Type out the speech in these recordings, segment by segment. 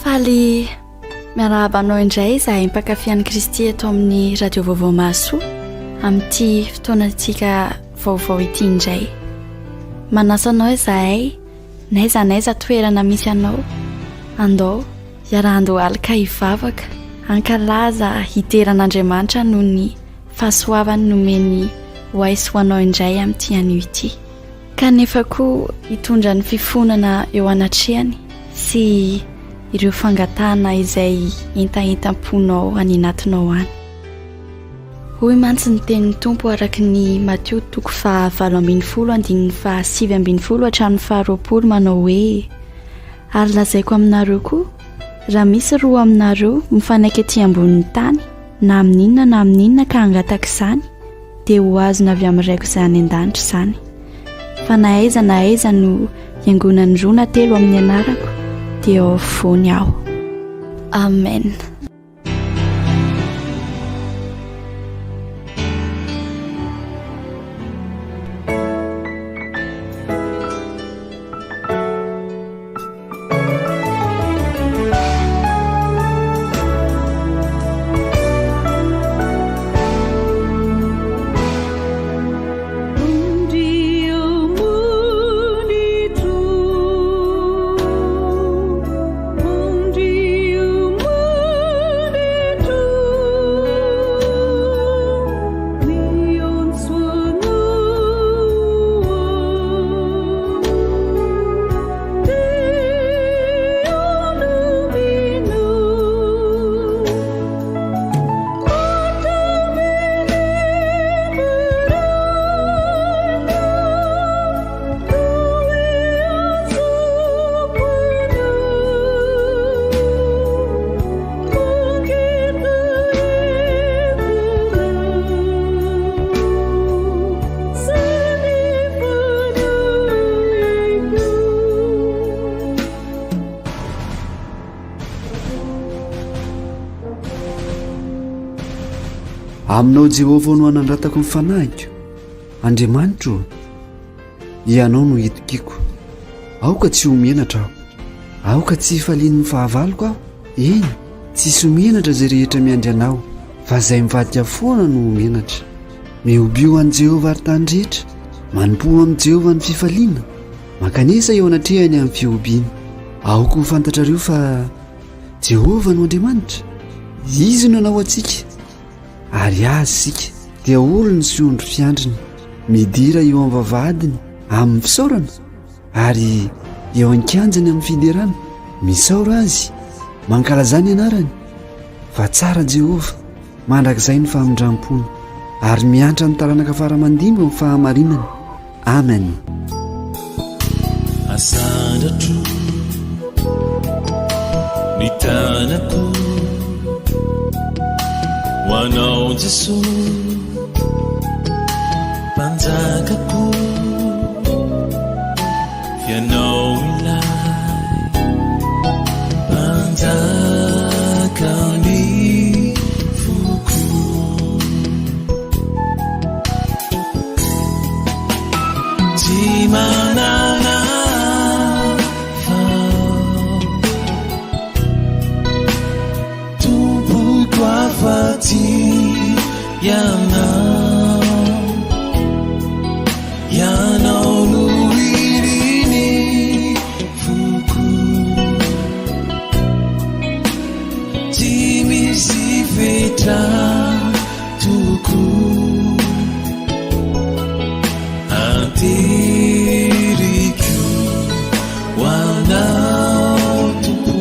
Faly miarahaba anao indray izahay mpankafy an'i Kristy eto amin'ny Radio Vaovao Mahasoa amin'ity fotoanantsika vaovao ity indray. Manasa anao izahay n'aiza n'aiza toerana misy anao. Andao hiara-handohalika hivavaka, hankalaza hidera an'Andriamanitra noho ny fahasoavany nomeny ho ahy sy ho anao indray amin'ity anio ity. Kanefa koa hitondra ny fifonana eo anatrehany sy ireo fangatahana izay entaentam-ponao any anatinao any. Hoy mantsy ny tenin'ny Tompo araka ny Matio toko faha 18 andininy faha 19 hatramin'ny faha 20 manao hoe Ary lazaiko aminareo koa, raha misy roa aminareo mifanaiky ety ambonin'ny tany, na amin'inona na amin'inona ka hangataka izany, dia ho azony avy amin'ny Raiko izay any an-danitra izany. Fa na aiza na aiza no hiangonan'ny roa na telo amin'ny anarako, dia eo afovoany aho. Amen. Aminao Jehovah no anandratako ny fanahiko, Andriamanitro ô, Ianao no itokiako. Aoka tsy ho menatra aho, aoka tsy hifalian'ny fahavaloko aho, eny, tsisy ho menatra izay rehetra miandry Anao, fa izay mivadika foana no ho menatra. Mihobio an'i Jehovah ry tany rehetra, manompoa amin'i Jehovah ny fifaliana, mankanesa eo anatrehany amin'ny fihobiana. Aoka ho fantatrareo fa Jehovah no Andriamanitra, Izy no nanao antsika, ary Azy isika, dia olony sy ondry fiandriny. Midira eo amin'ny vavahadiny. amin'ny fisaorana ary eo an-kianjany amin'ny fiderana. Misaora Azy, mankalazà ny anarany, fa tsara Jehovah, mandrakizay ny famindram-pony, ary miantra ny taranaka fara aman-dimby amin'ny fahamarinany. Amen. Asandratro ny tanako ho anao Jesosy Mpanjakako Ianao ilay Mpanjaka ny foko Tsy manana fa Tompoiko afa-tsy Ianao Ianao no irin'ny foko Tsy misy fetra tokoa Anteriko ho anao Tompo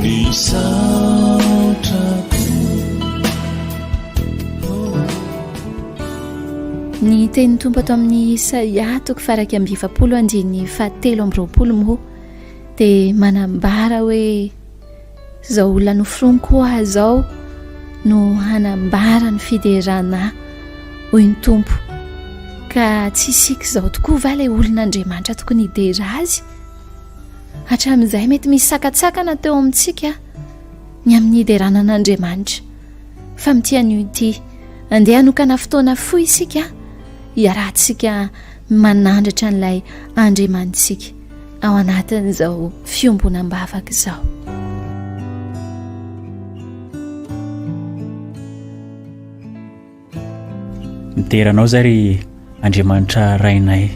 ny saotrako. Ny tenin'ny Tompo ato amin'ny Isaia toko faha-41 andininy fahatelo amby 20 moa dia manambara hoe Izao olona noforoniko ho ahy izao no hanambara ny fiderana ahy, hoy ny Tompo. Ka tsy isika izao tokoa va ilay olon'Andriamanitra tokony hidera azy? Hatramin'izay mety misy sakantsakana teo amintsika ny amin'ny hiderana an'Andriamanitra. Fa amin'ity anio ity, andeha hanokana fotoana fohy isika hiarahantsika manandratra an'ilay Andriamanitsika ao anatin'izao fiombonam-bavaka izao. Midera anao izay ry Andriamanitra Rainay.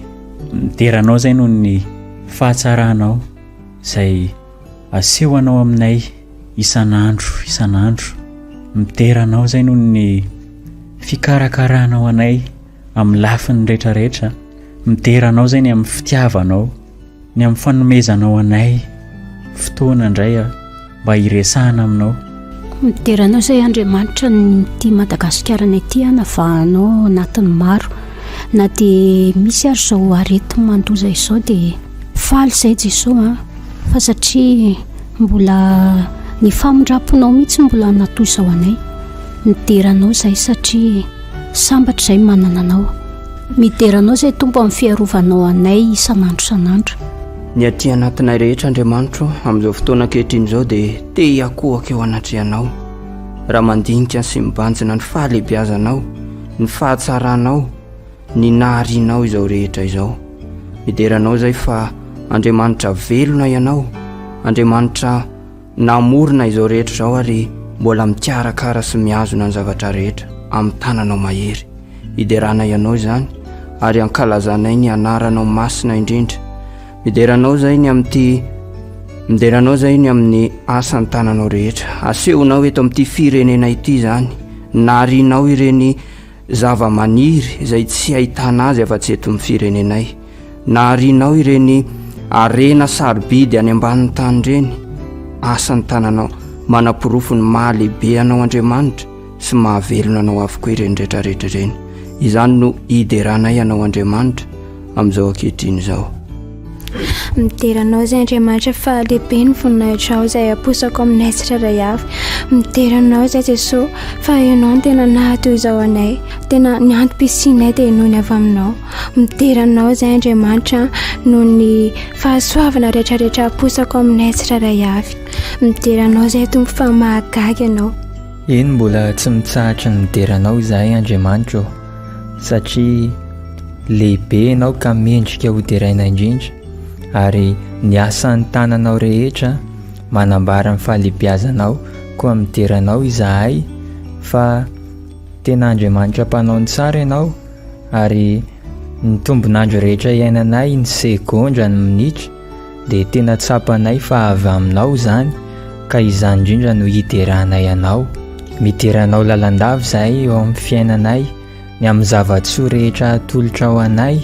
Midera anao izay noho ny fahatsaranao izay asehonao aminay isan'andro isan'andro. Midera anao izay noho ny fikarakaranao anay amin'ny lafiny rehetrarehetra. Midera anao izay ny amin'ny fitiavanao, ny amin'ny fanomezanao anay fotoana indray aho mba hiresahana aminao. Midera anao izay Andriamanitra ity Madagasikara-nay ity navahanao anatin'ny maro. Na dia misy ary izao areti-mandoza izao dia faly izay Jesoa a, fa satria mbola ny famindram-ponao mihitsy mbola natoy izao anay. Midera anao izahay satria sambatra izahay manana anao. Midera anao izay Tompo amin'ny fiarovanao anay isan'andro isan'andro. Ny aty anatinay rehetra Andriamanitro amin'izao fotoana ankehitriny izao dia te hiakohaka eo anatrehanao raha mandinika sy mibanjina ny fahalehibiazanao, ny fahatsaranao, ny naharianao izao rehetra izao. Midera anao izay fa Andriamanitra velona ianao, Andriamanitra Namorona izao rehetra izao ary mbola mikarakara sy mihazona ny zavatra rehetra amin'ny tananao mahery. Hideranay Anao izany ary ankalazanay ny anaranao masina indrindra. Midera Anao izay ny amin'ity Midera Anao izay ny amin'ny asan'ny tananao rehetra. Asehonao eto amin'ity firenena ity izany. Narianao ireny Zava-maniry izay tsy ahitana azy afa-tsy eto amin'ny firenenay. Naharianao ireny harena sarobidy any ambanin'ny tany ireny. Asan'ny tananao manaporofo ny maha lehibe anao Andriamanitra sy maha velona anao avokoa ireny rehetrarehetra ireny. Izany no hideranay anao Andriamanitra amin'izao ankehitriny izao. Midera Anao izay Andriamanitra fa lehibe ny voninahitrao izay aposako aminay tsirairay avy. Midera Anao izay Jesoa fa Ianao no tena naha toy izao anay. Tena ny antom-pisianay dia noho ny avy Aminao. Midera Anao izay Andriamanitra noho ny fahasoavana rehetrarehetra aposako aminay tsirairay avy. Midera Anao izay Tompo fa mahagaga Ianao. Eny mbola tsy mitsahatra ny midera Anao izahay Andriamanitra ô. Satria lehibe Ianao ka mendrika ho deraina indrindra, ary ny asan'ny tananao rehetra manambara ny fahalehibiazanao, koa midera Anao izahay fa tena Andriamanitra mpanao ny tsara Ianao, ary ny tombon'andro rehetra iainanay, ny segondra, ny minitra, dia tena tsapanay fa avy Aminao izany, ka izany indrindra no hideranay Anao. Midera Anao lalandava izahay eo amin'ny fiainanay, ny amin'ny zava-tsoa rehetra atolotrao anay,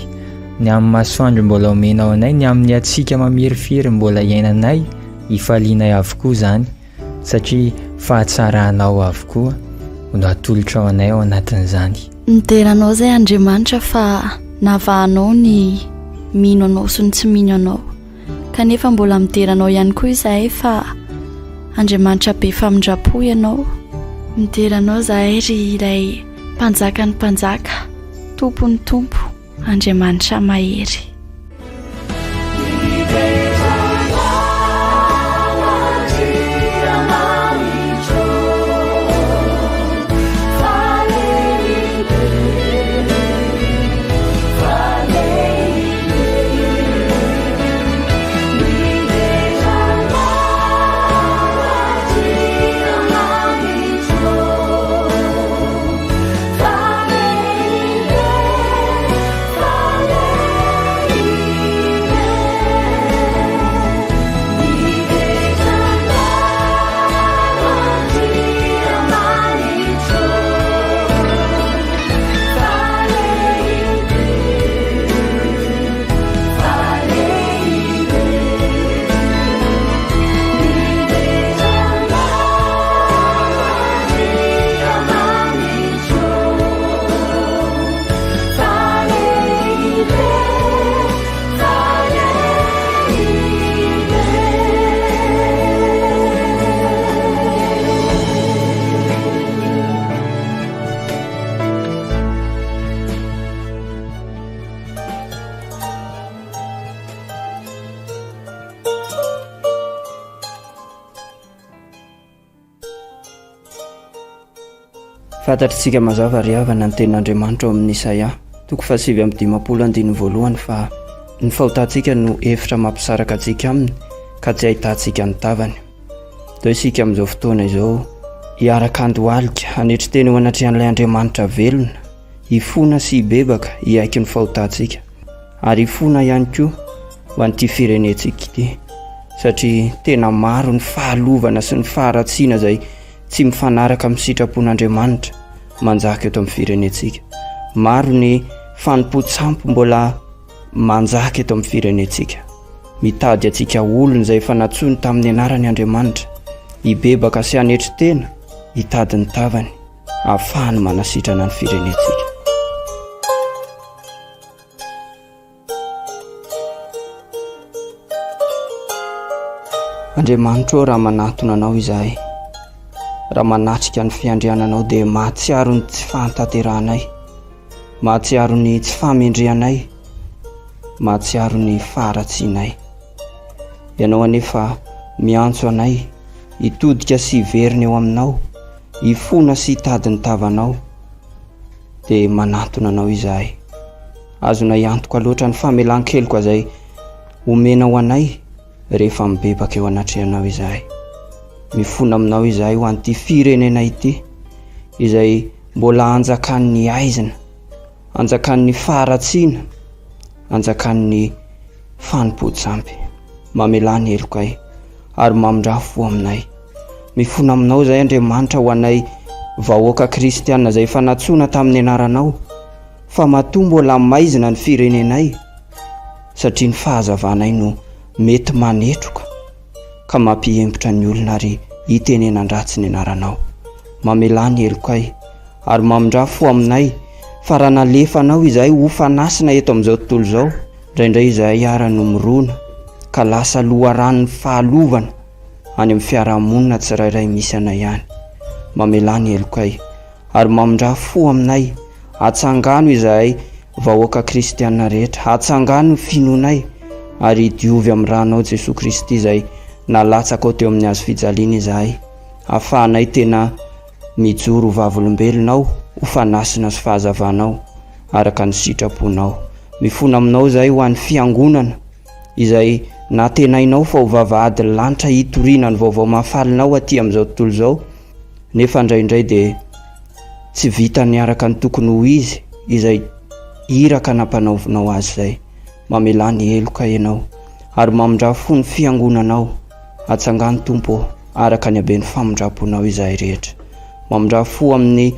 Ny amin'ny masoandro mbola omenao anay, ny amin'ny hatsiaka mamirifiry mbola iainanay, ifalianay avokoa izany satria fahatsaranao avokoa no atolotrao anay ao anatin'izany. Midera anao izay Andriamanitra fa navahanao ny mino anao sy ny tsy mino anao. Kanefa mbola midera anao ihany koa izahay fa Andriamanitra be famindram-po ianao. Midera anao izahay ry ilay Mpanjakan'ny mpanjaka, Tompon'ny tompo, Andriamanitra mahery. Fantatr'isika mazava ry havana ny tenin'Andriamanitra ao amin'ny Isaia, toko faha-59 andininy voalohany fa ny fahotantsika no efitra mampisaraka antsika aminy ka tsy ahitantsika ny tavany. Ndao isika amin'izao fotoana izao hiaraka handohalika, hanetry tena eo anatrehan'ilay Andriamanitra velona, hifona sy hibebaka, hiaiky ny fahotantsika, ary hifona ihany koa ho an'ity firenentsika ity, satria tena maro ny fahalovana sy ny faharatsiana izay tsy mifanaraka amin'ny sitrapon'Andriamanitra manjaka eto amin'ny firenentsika. Maro ny fanompoan-tsampy mbola manjaka eto amin'ny firenentsika. Mitady antsika olona izay efa nantsoiny tamin'ny anarany Andriamanitra, hibebaka sy hanetry tena, hitady ny tavany, ahafahany manasitrana ny firenentsika. Andriamanitro ô, raha manatona Anao izahay, raha manatrika ny fiandriananao dia mahatsiaro ny tsy fahatanterahanay, mahatsiaro ny tsy fahamendrehanay, mahatsiaro ny faharatsianay. Ianao anefa miantso anay hitodika sy hiverina eo aminao, hifona sy hitady ny tavanao, dia manatona Anao izahay. Azonay antoka loatra ny famelan-keloka izay omenao anay rehefa mibebaka eo anatrehanao izahay. Mifona aminao izahay ho an'ity firenena ity izay mbola anjakan'ny aizina, anjakan'ny faharatsiana, anjakan'ny fanompoan-tsampy. Mamelà ny helokay ary mamindrà fo aminay. Mifona aminao izahay Andriamanitra ho anay vahoaka kristiana izay efa nantsoina tamin'ny anaranao. Fa matoa mbola maizina ny firenenay satria ny fahazavanay no mety manetroka ka mampihempotra ny olona ary itenenan-dratsy ny anaranao. Mamelà ny helokay ary mamindrà fo aminay fa raha nalefanao izahay ho fanasina eto amin'izao tontolo izao, indraindray izahay ara no mirona ka lasa loharanon'ny fahalovana any amin'ny fiarahamonina tsirairay misy anay any. Mamelà ny helokay. Ary mamindrà fo aminay, atsangano izahay vahoaka kristiana rehetra, atsangano ny finoanay, ary diovy amin'ny rànao Jesoa Kristy izay nalatsakao teo amin'ny hazo fijaliana izahay, afahanay tena mijoro ho vavolombelonao, ho fanasina sy fahazavanao, araka ny sitraponao. Mifona aminao izahay ho an'ny fiangonana izay nantenainao fa ho vavahady lanitra hitoriana ny vaovao mahafalinao aty amin'izao tontolo izao, Nefa indraindray dia tsy vitany araka ny tokony ho izy izay iraka nampanaovinao azy izay. Mamelà ny heloka Ianao, ary mamindrà fo ny fiangonanao. Atsangano, Tompo ô, araka ny haben'ny famindram-ponao izahay rehetra. Mamindrà fo amin'ny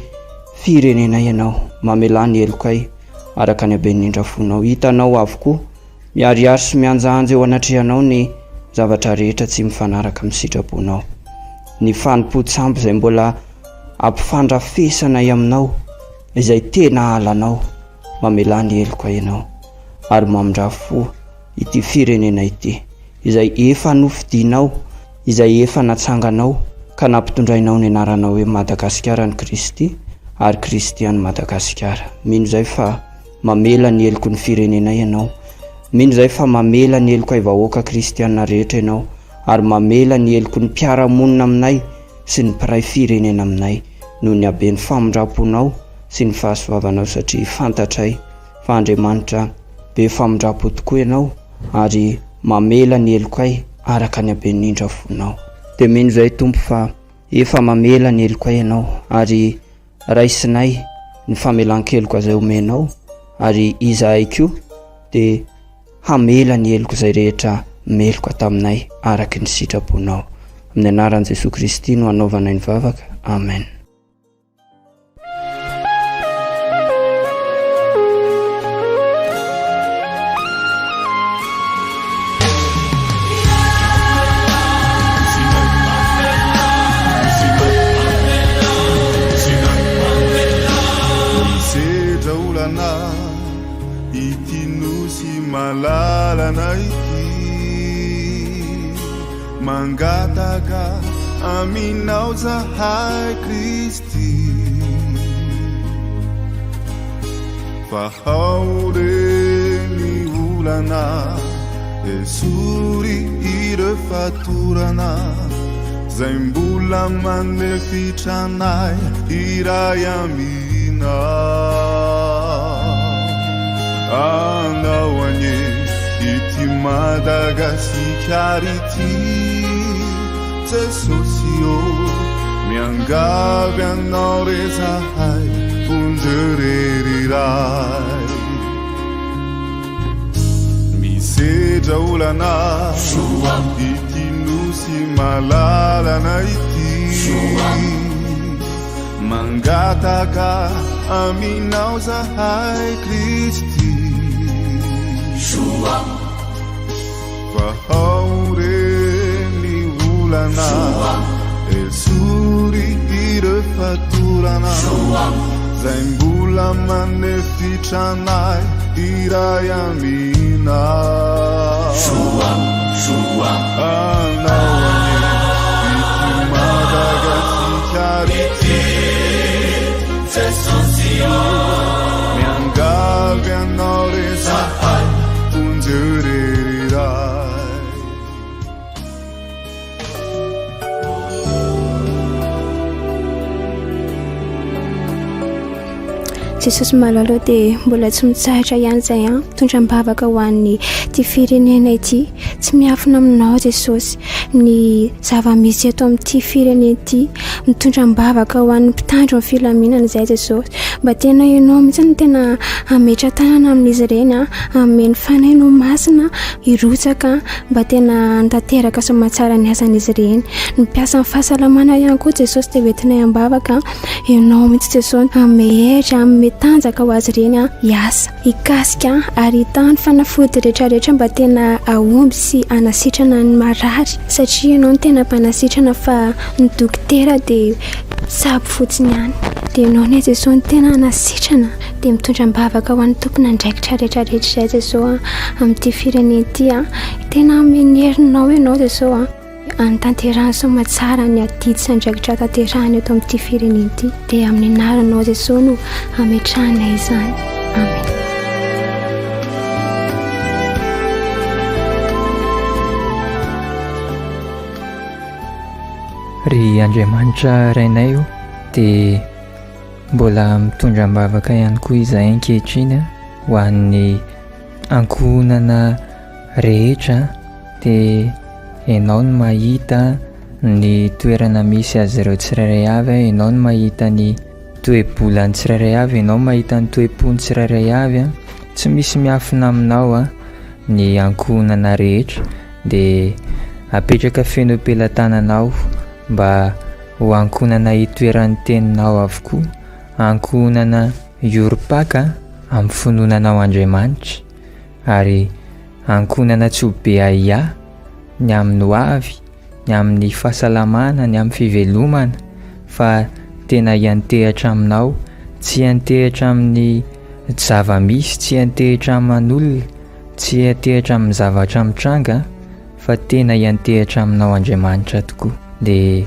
firenenay Ianao, mamelà ny helokay, araka ny haben'ny indrafonao. Hitanao avokoa, miharihary sy mihanjahanja eo anatrehanao ny zavatra rehetra tsy mifanaraka amin'ny sitraponao. Ny fanompoan-tsampy izay mbola ampifandrafesanay aminao, izay tena halanao, mamelà ny heloka ianao ary mamindrà fo ity firenena ity, izay efa nofidinao, izay efa natsanganao ka nampitondrainao ny anaranao hoe Madagasikara an'i Kristy ary Kristy an'i Madagasikara. Mino izay fa mamela ny heloky ny firenenay ianao. Mino izay fa mamela ny helokay vahoaka kristiana rehetra ianao ary mamela ny heloky ny mpiara-monina aminay sy ny mpiray firenena aminay noho ny haben'ny famindram-ponao sy ny fahasoavanao satria fantatray fa Andriamanitra be famindram-po tokoa ianao ary mamela ny helokay araka ny haben'ny indra fonao. Dia mino izahay Tompo fa efa mamela ny helokay ianao ary raisinay ny famelan-keloka izay omenao ary izahay koa dia hamela ny heloka izay rehetra meloka taminay araka ny sitraponao. Amin'ny anaran'i Jesoa Kristy no anaovanay ny vavaka. Amen. Misedra olana ity nosy malalana ity Mangataka aminao zahay Kristy Fa ao re ny olana Esory ireo fatorana Zay mbola manefitra anay hiray aminao Anao anie ity Madagasikara ity Jesosy ô miangavy anao re zahay vonjeo re ry Ray Misedra olana ity nosy malalana ity Mangataka aminao zahay Kristy Vahao re ny olana Esory ireo fatorana Zay mbola manefitra anay iray aminao Anao anie ity Madagasikara ity Miangavy anao re zahay Vonjeo re ry Ray. Jesosy malala dia mbola tsy mitsahatra ihany izay an mitondra am-bavaka ho an'ny ity firenena ity. Tsy miafina aminao Jesosy ny zava-misy eto amin'ity firenena ity. Mitondra am-bavaka ho an'ny mpitandro ny filaminana izay Jesosy. Mba tena ianao mihitsy no tena hametra-tanana amin'izy ireny an, hanome ny Fanahinao Masina hirotsaka mba tena hanatanteraka soamantsara ny asan'izy ireny. Ny mpiasan'ny fahasalamana ihany koa Jesosy dia hoentinay am-bavaka. Ianao mihitsy Jesosy hanome hery, hanome tanjaka ho azy ireny hiasa. Hikasika ary hitaha ny fanafody rehetrarehetra mba tena hahomby sy hanasitrana ny marary satria ianao no tena mpanasitrana fa ny dokotera dia mpitsabo fotsiny ihany. Dia ianao anie Jesoa no tena hanasitrana. Dia mitondra am-bavaka ho an'ny tompon'andraikitra rehetrarehetra izay Jesoa amin'ity firenena ity a. Tena hanome ny herinao ianao Jesoa a. Hanatanterahany soamatsara ny adidy sy andraikitra tanterahany eto amin'ity firenena ity. Dia amin'ny anaranao Jesoa no hametrahanay izany. Amen. Ry Andriamanitra Rainay o, dia mbola mitondra am-bavaka ihany koa izahay ankehitriny ho an'ny ankohonana rehetra dia ianao no mahita ny toerana misy azy ireo tsirairay avy, ianao no mahita ny toe-bolany tsirairay avy, ianao mahita ny toe-pony tsirairay avy, tsy misy miafina aminao ny ankohonana rehetra dia apetraka feno am-pelatananao mba ho ankohonana hitoeran'ny teninao avokoa, ankohonana hiorim-paka. amin'ny finoana anao Andriamanitra ary ankohonana tsy ho be ahiahy ny amin'ny ho avy, ny amin'ny fahasalamana, ny amin'ny fivelomana fa tena hiantehatra aminao, tsy hiantehatra amin'ny zava-misy, tsy hiantehatra aman'olona, tsy hiantehatra amin'ny zavatra mitranga fa tena hiantehatra aminao Andriamanitra tokoa. Dia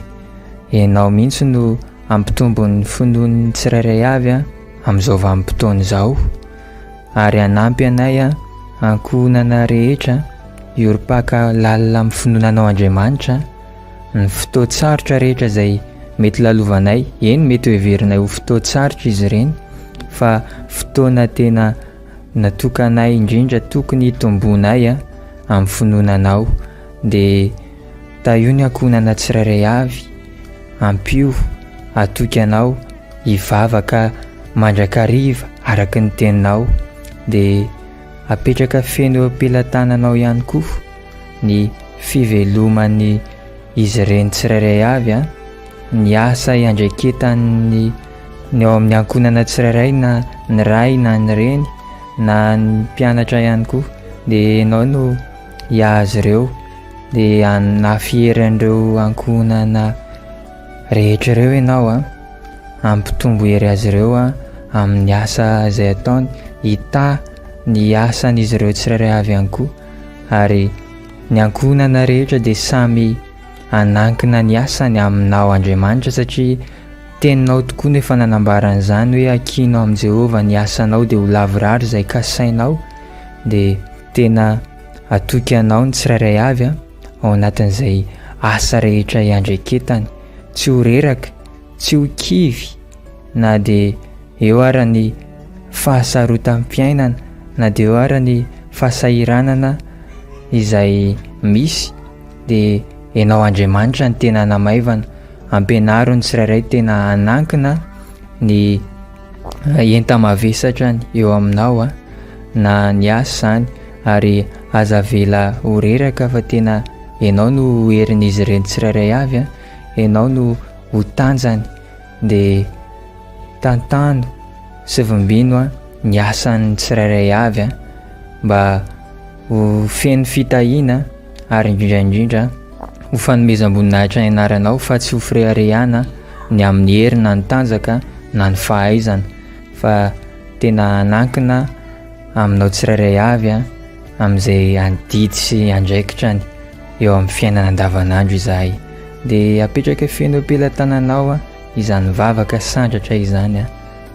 ianao mihitsy no hampitombo ny finoan'ny tsirairay avy amin'izao vanim-potoana izao ary hanampy anay ankohonana rehetra hiorim-paka lalina amin'ny finoana anao Andriamanitra ny fotoan-tsarotra rehetra izay mety lalovanay, eny mety ho heverinay ho fotoan-tsarotra izy ireny fa fotoana tena natokanay indrindra tokony hitomboanay amin'ny finoana anao dia Tahio ny ankohonana tsirairay avy, ampio hatoky anao hivavaka mandrakariva araka ny teninao, dia apetraka feno eo am-pelatananao ihany koa ny fiveloman'ny izy ireny tsirairay avy an, ny asa iandraiketan'ny ny ao amin'ny ankohonana tsirairay na ny ray na ny reny na ny mpianatra ihany koa dia ianao no hiahy azy ireo. Dia hanafy hery an'ireo ankohonana rehetra ireo ianao a, hampitombo hery azy ireo a amin'ny asa izay ataony, hitahy ny asan'izy ireo tsirairay avy ihany koa, ary ny ankohonana rehetra dia samy hanankina ny asany aminao Andriamanitra satria teninao tokoa no efa nanambara an'izany hoe ankino amin'i Jehovah ny asanao dia ho lavorary izay kasainao dia tena Hatoky anao ny tsirairay avy ao anatin'izay asa rehetra iandraiketany. Tsy ho reraka, tsy ho kivy na dia eo ara ny fahasarotam-piainana, na dia eo ara ny fahasahiranana izay misy dia Ianao Andriamanitra no tena hanamaivana. Ampianaro ny tsirairay tena hanankina ny enta-mavesatrany eo aminao na ny asa izany ary aza avela ho reraka fa tena ianao no ho herin'izy ireny tsirairay avy a, ianao no ho tanjany dia tantano sy vimbino a ny asan'ny tsirairay avy a mba ho feno fitahiana ary indrindra indrindra ho fanomezam-boninahitra ny anaranao fa tsy ho fireharehana ny amin'ny hery na ny tanjaka na ny fahaizana fa tena hanankina aminao tsirairay avy amin'izay adidy sy andraikitrany eo amin'ny fiainana andavanandro izahay. Dia apetraka feno eo am-pelatananao izany vavaka sandratra izany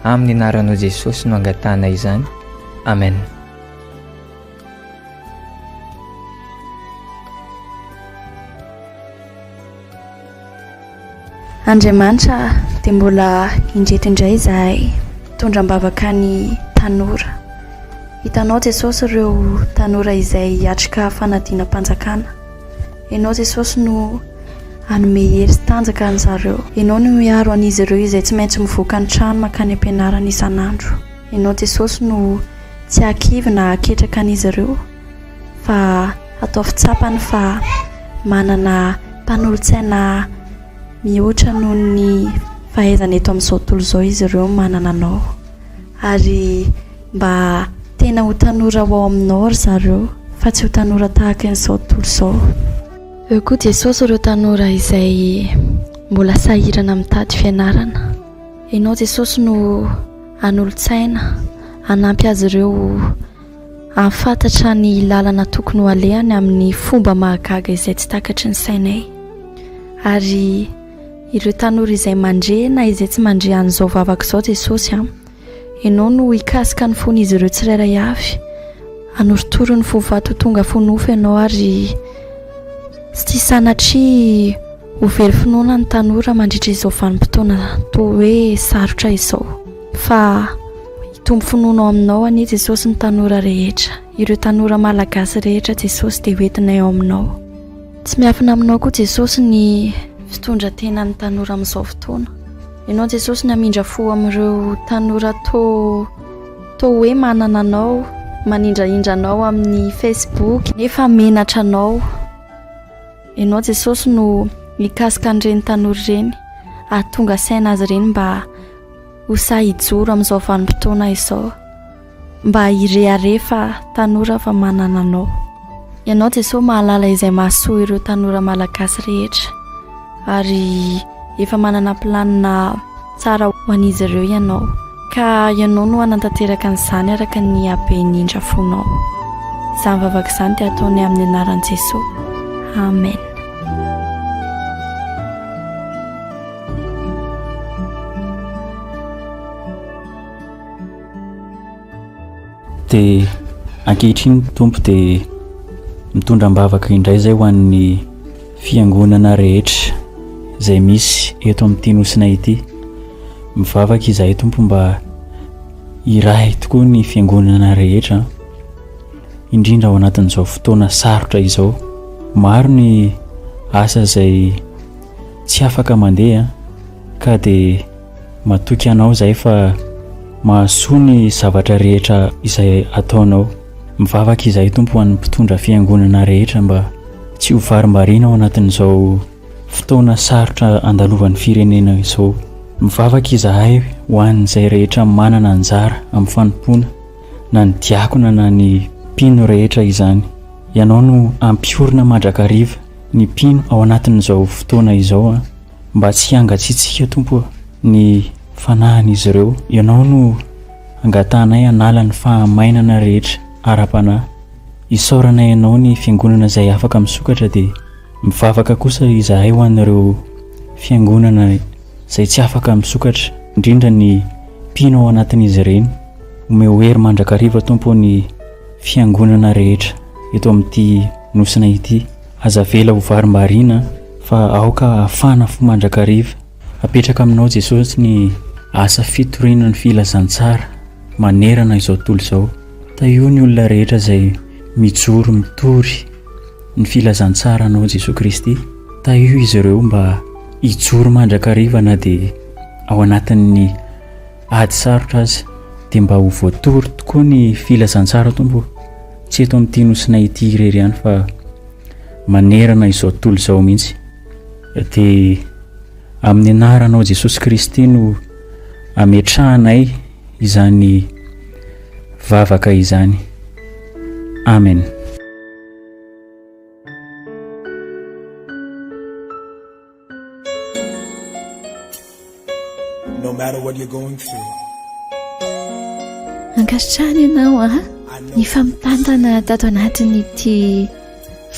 amin'ny anaranao Jesosy no angatahana izany. Amen. Andriamanitra dia mbola indreto indray izahay mitondra am-bavaka ny tanora. Hitanao Jesosy ireo tanora izay hiatrika fanadinam-panjakana. Ianao Jesosy no hanome hery sy tanjaka an'izareo. Ianao no hiaro an'izy ireo izay tsy maintsy mivoaka ny trano mankany am-pianarana isan'andro. Ianao Jesosy no tsy hahakivy na haketraka an'izy ireo fa ataovy tsapany fa manana mpanolotsaina mihoatra noho ny fahaizana eto amin'izao tontolo izao izy ireo manana anao. Ary mba tena ho tanora ho ao aminao ry zareo fa tsy ho tanora tahaka an'izao tontolo izao. Eo koa Jesosy ireo tanora izay mbola sahirana mitady fianarana. Ianao Jesosy no hanolo-tsaina, hanampy azy ireo hahafantatra ny lalana tokony ho alehany amin'ny fomba mahagaga izay tsy takatry ny sainay. Ary ireo tanora izay mandre na izay tsy mandre an'izao vavaka izao Jesosy a, Ianao no hikasika ny fon'izy ireo tsirairay avy. Hanorotoro ny fo vato ho tonga fo nofo Ianao ary tsy sanatria ho very finoana ny tanora mandritra izao vanim-potoana toa hoe sarotra izao. Fa hitombo finoana ao aminao anie Jesosy ny tanora rehetra. Ireo tanora malagasy rehetra Jesosy dia hoentinay ao aminao. Tsy miafina aminao koa Jesosy ny fitondran-tenan'ny tanora amin'izao fotoana. Ianao Jesosy ny hamindra fo amin'ireo tanora toa toa hoe manana anao, manindrahindra anao amin'ny Facebook nefa menatra anao. Ianao Jesosy no mikasika an'ireny tanora ireny, hahatonga saina azy ireny mba ho sahy hijoro amin'izao vanim-potoana izao. mba hirehareha fa tanora fa manana Anao. Ianao Jesoa mahalala izay mahasoa ireo tanora malagasy rehetra ary efa manana planina tsara ho an'izy ireo Ianao ka Ianao no hanantanteraka an'izany araka ny haben'ny indra fonao. Izany vavaka izany dia ataonay amin'ny anaran'i Jesoa. Amen. Dia ankehitriny Tompo dia mitondra am-bavaka indray izay ho an'ny fiangonana rehetra izay misy eto amin'ity nosinay ity. Mivavaka izahay Tompo mba hiray tokoa ny fiangonana rehetra, indrindra ao anatin'izao fotoana sarotra izao. Maro ny asa izay tsy afaka mandeha ka dia Matoky anao izahay fa mahasoa ny zavatra rehetra izay ataonao. Mivavaka izahay Tompo ho an'ny mpitondra fiangonana rehetra mba tsy ho varimbariana ao anatin'izao fotoana sarotra andalovan'ny firenena izao. Mivavaka izahay ho an'izay rehetra manana anjara amin'ny fanompoana, na ny diakona na ny mpino rehetra izany. Ianao no hampiorina mandrakariva ny mpino ao anatin'izao fotoana izao. Mba tsy hangatsiatsiaka, Tompo ô, ny fanahin'izy ireo. Ianao no angatahanay hanala ny fahamainana rehetra ara-panahy. Isaoranay Anao ny fiangonana izay afaka misokatra dia mivavaka kosa izahay ho an'ireo fiangonana izay tsy afaka misokatra, indrindra ny mpino ao anatin'izy ireny. Omeo hery mandrakariva, Tompo ô, ny fiangonana rehetra eto amin'ity nosina ity. Aza avela ho varimbariana fa aoka hafana fo mandrakariva. Apetraka aminao Jesosy ny asa fitoriana ny filazantsara manerana izao tontolo izao. Tahio ny olona rehetra izay mijoro mitory ny filazantsara anao Jesosy Kristy. Tahio izy ireo mba hijoro mandrakariva na dia ao anatin'ny ady sarotra aza dia mba ho voatory tokoa ny filazantsara Tompo. Tsy eto amin'ity nosinay ity irery ihany fa manerana izao tontolo izao mihitsy. Dia amin'ny anaranao Jesosy Kristy no ametrahanay izany vavaka izany. Amen. No matter what you're going through. Ankasitrahana ianao a nifampitantana tato anatin'ity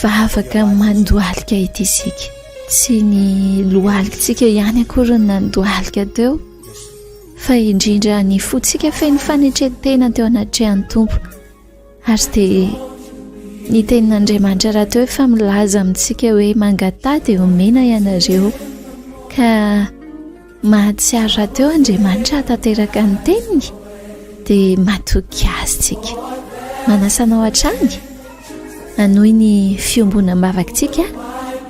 vavaka mandohalika ity isika. Tsy ny lohalikitsika ihany akory no nandohalika teo fa indrindra ny fontsika feno fanetren-tena teo anatrehan'ny Tompo. Ary dia ny tenin'Andriamanitra rahateo efa milaza amintsika hoe mangataha dia omena ianareo. Ka mahatsiaro rahateo Andriamanitra hahatanteraka ny teniny dia matoky azy tsika. Manasa anao hatrany hanohy ny fiombonam-bavakitsika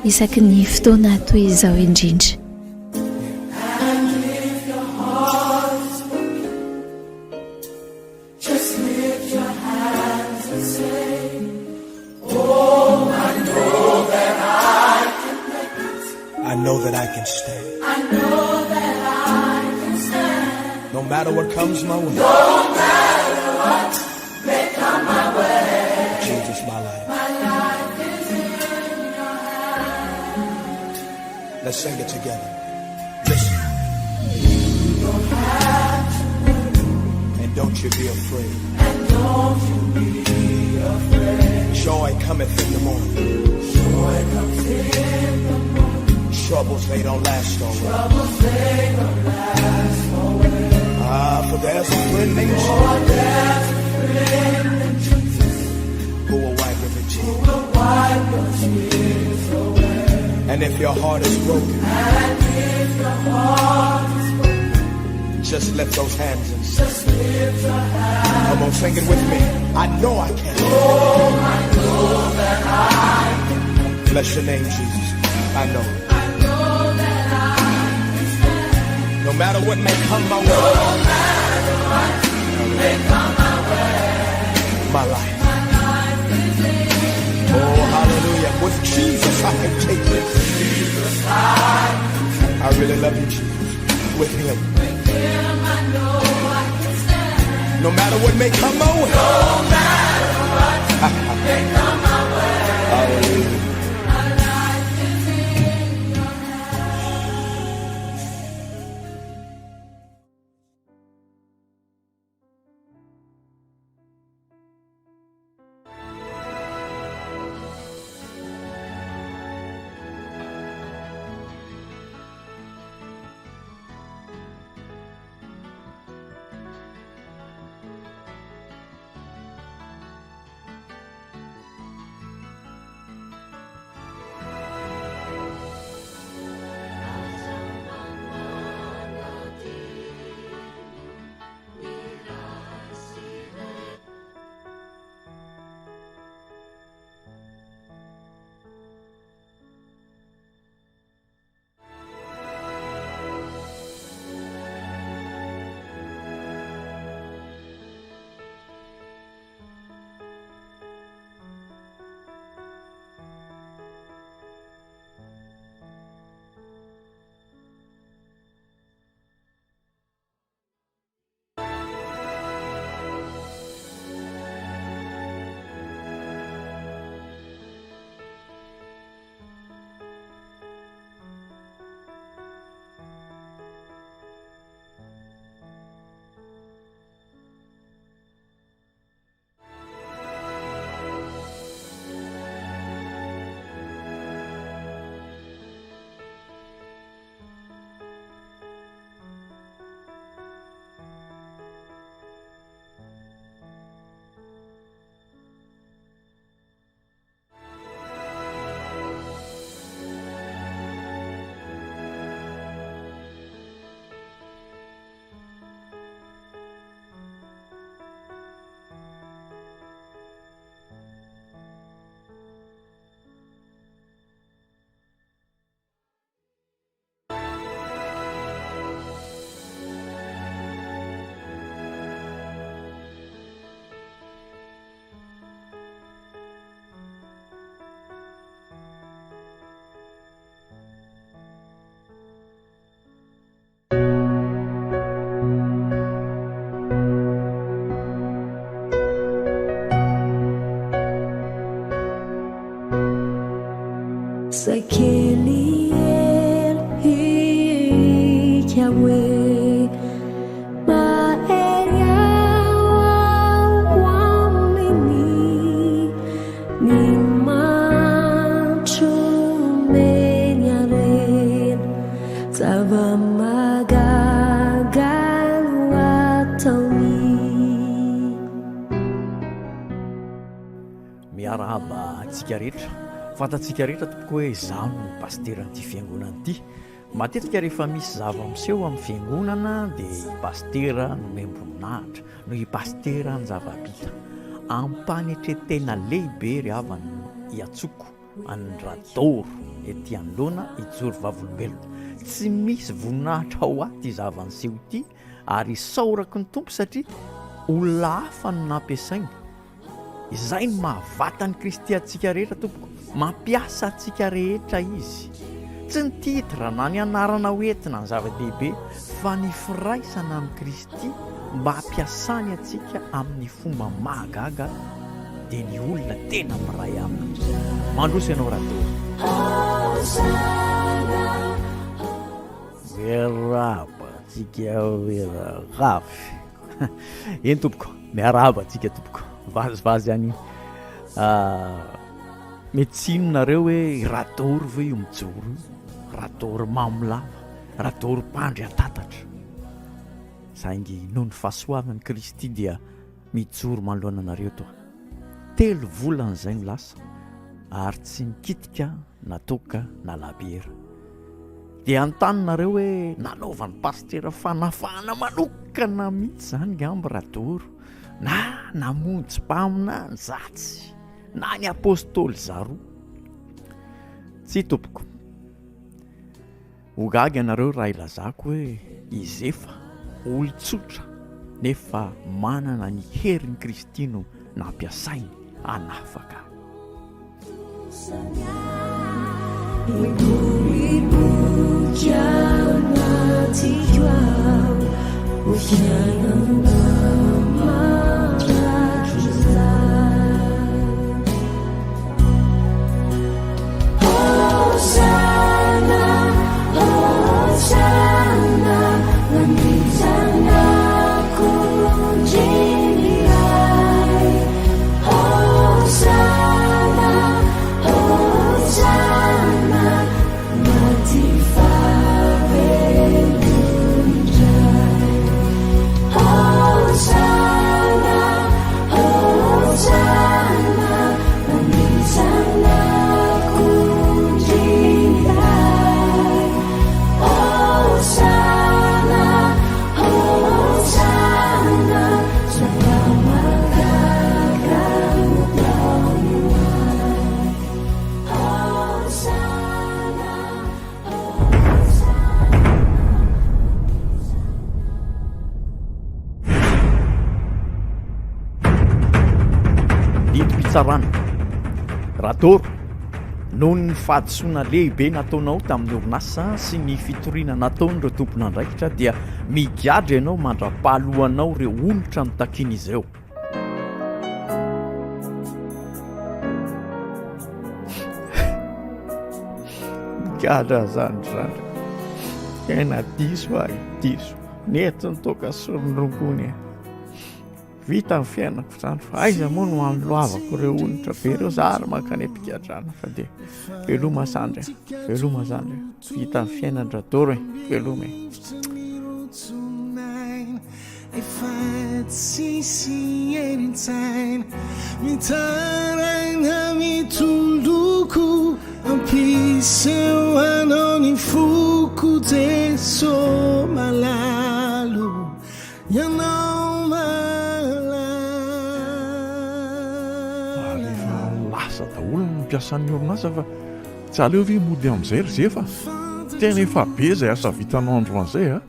isaky ny fotoana toy izao indrindra. Just lift your hands and say, Oh, I know that I can make it. I know that I can stand. I know that I can stand. No matter what comes my way. No matter what may come my way. Jesus, my life. My life is in your hands. Let's sing it together. Listen. You don't have to worry. And don't you be afraid. And don't you be afraid. Joy cometh in the morning. Joy comes in the morning. Troubles they don't last always. Troubles they don't last always. Ah, for there's a friend named Jesus. For there's a friend named Jesus. Who will wipe every tear. Who will wipe your tears away. And if your heart is broken, and if your heart is broken, just lift those hands and sing. Just lift your hands. Come on, sing it with me. I know I can. Oh, I know that I can. Bless your name, Jesus. I know. I know that I can stand. No matter what may come my way. No matter what may come my way. My life. My life is in your Oh, hallelujah. With Jesus, I can take this. Jesus, I can take I really love you, Jesus. With him. With him, I know I can stand. No matter what may come my way. No matter what may come my way. Hallelujah. My life is in your hands. Miarahaba antsika rehetra. Fantatsika rehetra tompoko hoe izaho no pasiteran'ity fiangonana ity. Matetika rehefa misy zava-miseho amin'ny fiangonana dia i pasitera no omem-boninahitra, noho i pasitera ny zava-bita. Ampanetren-tena lehibe ry havana no iantsoko an'i Radaoro ety anoloana hijoro vavolombelona. Tsy misy voninahitra ho ahy ity zava-niseho ity ary isaorako ny Tompo satria olona hafa no nampiasainy. Izay no maha vatan'i Kristy antsika rehetra tompoko, mampiasa antsika rehetra Izy. Tsy ny titre na ny anarana ho entina ny zava-dehibe fa ny firaisana amin'i Kristy mba hampiasany antsika amin'ny fomba mahagaga dia ny olona tena miray aminy. Mandroso ianao Rado. Miarahaba antsika miarahaba. Eny tompoko, miarahaba antsika tompoko. Vazivazy ihany iny. Ah, mety tsy hino nareo hoe i Radaoro ve io mijoro io? Radaoro mamo lava, Radaoro mpandry an-tatatra. Saingy noho ny fahasoavan'i Kristy dia mijoro manoloana anareo toa. Telo volana izay no lasa ary tsy nikitika na toaka na labiera. Dia anontany nareo hoe nanaovan'ny pasitera fanafahana manokana mihitsy izany ngamba Radoro na namonjy mpaminany zatsy na ny apostoly zaroa. Tsia tompoko. Ho gaga ianareo raha ilazako hoe i Zefa, olon-tsotra nefa manana ny herin'i Kristy no nampiasainy hanafaka ahy. Didim-pitsarana. Radoro, noho ny fahadisoana lehibe nataonao tamin'ny orinasa sy ny fitoriana nataon'ireo tompon'andraikitra dia migadra ianao mandra-pahaloanao ireo onitra notakian'izy ireo. Migadra zany zany. Tena diso aho, diso. Nety ny toaka sy ny rongony e. Vita ny fiainako izany fa aiza moa no hanoloavako ireo onitra be ireo za ary mankany am-pigadrana fa dia veloma zandry a, veloma zandry a, vita ny fiainan-dRadoro e, veloma e. Efa tsisy herin-tsaina mitaraina mitoloko ampiseho anao ny foko Jeso malalo Ianao mahalala. Ary efa lasa daholo ny mpiasan'ny orinasa fa tsy aleo ve mody amin'izay ry zefa? Tena efa be izay asa vitanao androany izay a!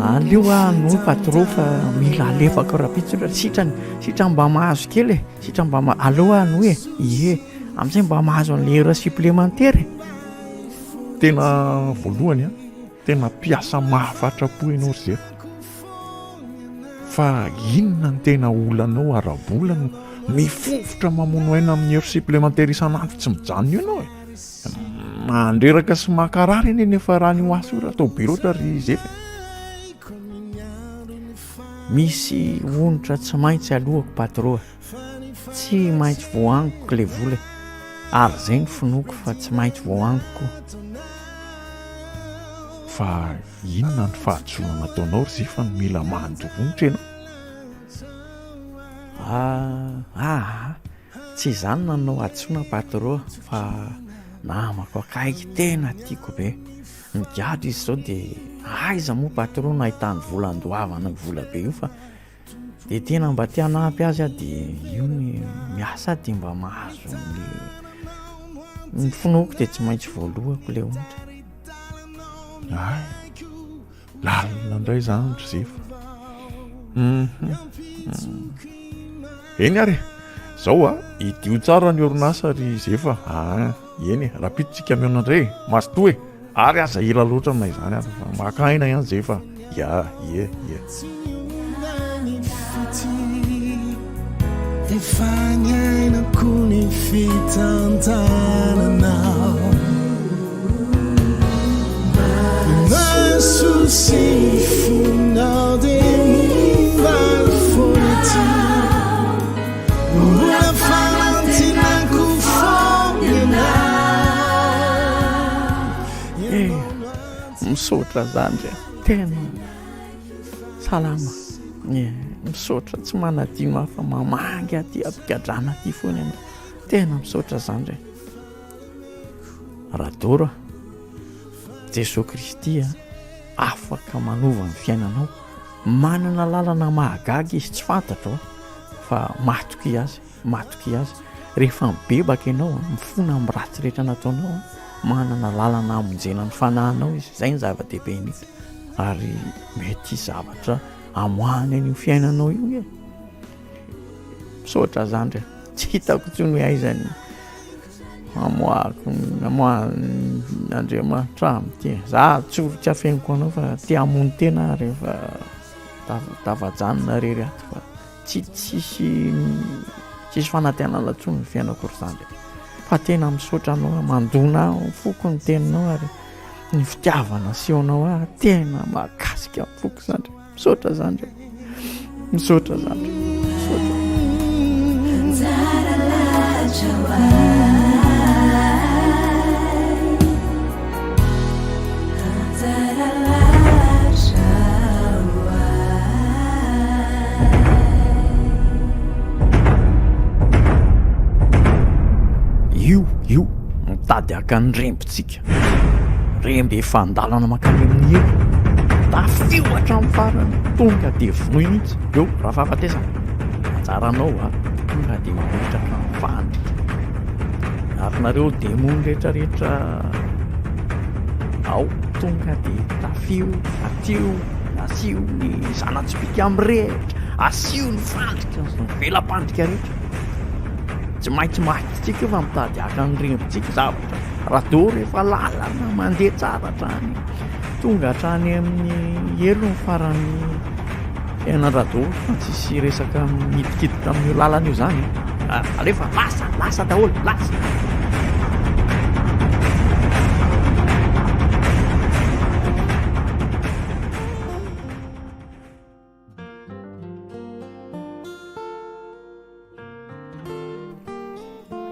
Aleo aho hanohy patro fa mila alefako rahampitso aloha, sitrany sitrany mba mahazo kely e, sitrany mba ma- aleo aho hanohy e, ie. Amin'izay mba mahazo an'ilay heure supplémentaire e. Tena voalohany an, tena mpiasa mahafatra-po ianao ry Zefa. Fa inona no tena olanao ara-bola no mifofotra mamono aina amin'ny heure supplémentaire isan'andro tsy mijanona io ianao e? Mandreraka sy mankarary anie ny hiafaran'io asa io raha atao be loatra ry Zefa e. Misy onitra tsy maintsy aloako patro a. Tsy maintsy voaangoko le vola e! Ary zay ny finoako fa tsy maintsy voaangoko. Fa inona ny fahadisoana nataonao ry zefa no mila mandovonitra ianao? Ah aa tsy izany nanao hadisoana patro fa namako akaiky tena tiako be migadra izy zao de aiza moa patro no ahitany vola andoavana io vola be io fa Dia tena mba te hanampy azy aho dia io ny miasa aho dia mba mahazo ny ny finoako dia tsy maintsy voalohako ilay onitra. Ay, lalina indray izany ry Zefa. Mhm. Eny ary e, zao a, idio tsara ny orinasa ry Zefa. Ah, eny e, rahampitso tsika mihaona indray e, mazotoa e. Ary aza ela loatra na izany aza fa maka aina ihany zay fa ya ie ie. Efa niainako ny fitantananao Ny maso sy ny fonao dia momba ny foana ity Mbola fanantenako foana ianao Eh, misaotra zandry a, tena salama eh, misaotra tsy manadino ahy fa mamangy aty am-pigadrana aty foana ianao, tena misaotra zandry a. Radoro a, Jesoa Kristy a, afaka manova ny fiainanao, manana lalana mahagaga izy tsy fantatro a, fa matokia azy. Matokia Azy. Rehefa mibebaka ianao, mifona amin'ny ratsy rehetra nataonao, manana lalana hamonjena ny fanahinao Izy. Izay ny zava-dehibe indrindra. Ary mety hisy zavatra hamoahany an'io fiainanao io e. Misaotra zandry a. Tsy hitako intsony hoe aiza ny hamoahako hamoahan'Andriamanitra ahy amin'ity. Za tsy tsy afeniko anao fa te hamono tena aho rehefa tafajanona irery ato fa Tsy tsisy tsisy fanantenana intsony ny fiainako ry zandry a. Fa tena misaotra anao aho, mandona ahy ny foko ny teninao ary ny fitiavana asehonao ahy tena mahakasika ny foko zandry. Misaotra zandry a. Misaotra zandry. Misaotra. Anjara lahatra ho ahy. Anjara lahatra ho ahy. Io, io, mitady haka ny rembintsika. Remby efa an-dalana mankany amin'ny helo. Tafio hatramin'ny farany, tonga dia vonoy mihitsy. Eo, raha fahafatesana, anjaranao a, tonga dia mametraka ny fandrika. Ary nareo demony rehetrarehetra ao, tonga dia tafio, atio. asio ny zana-tsipìka mirehitra, asio ny fandrika sy ny vela-pandrika rehetra. Tsy maintsy maty tsika io fa mitady haka ny rembintsika zavatra. Rado rehefa lalana mandeha tsara hatrany, tonga hatrany amin'ny helo ny faran'ny fiainan-dRado fa tsisy resaka midikiditra amin'io lalana io zany. Alefa lasa, lasa daholo, lasa.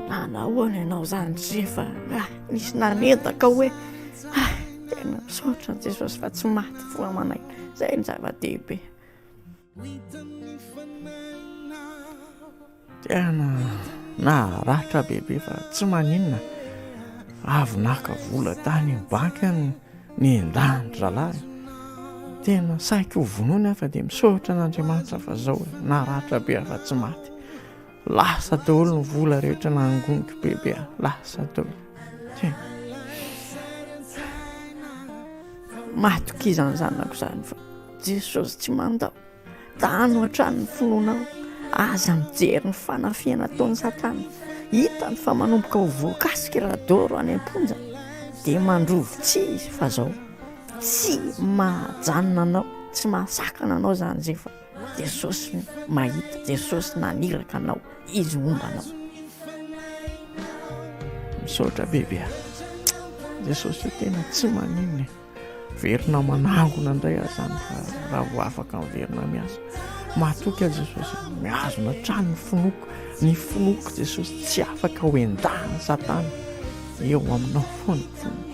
Nanahoana ianao izany Zefa? Ah, nisy nanendaka hoe ah, tena misaotra an'i Jesosy fa tsy maty fo aman'aina. Izay ny zava-dehibe. Tena naharatra bebe fa tsy maninona. Avy naka vola tany amin'ny banky aho nendahan-dry zalahy. Tena saiko ho vonoina aho fa dia misaotra an'Andriamanitra fa zao e, naratra be aho fa tsy maty. Lasa daholo ny vola rehetra nangoniko bebe a, lasa daholo. Tena. Matokia izany zanako izany fa Jesosy tsy mandao. Tano hatrany ny finoanao. Aza mijery ny fanafihana ataon'i Satana. Hitany fa manomboka ho voakasika i Radoro any am-ponja, dia mandrovi-tsihy izy fa zao tsy mahajanona anao, tsy mahasakana anao izany Zefa. Jesosy mahita, Jesosy naniraka anao, Izy homba anao. Misaotra bebe a. Jesosy io tena tsy maninona e. Miverina manangona indray aho izany fa raha vao afaka miverina miasa. Matoky aho Jesosy, mihazona hatrany ny finoako, ny finoako Jesosy tsy afaka ho endahan'i Satana. Eo aminao foana ny finoako.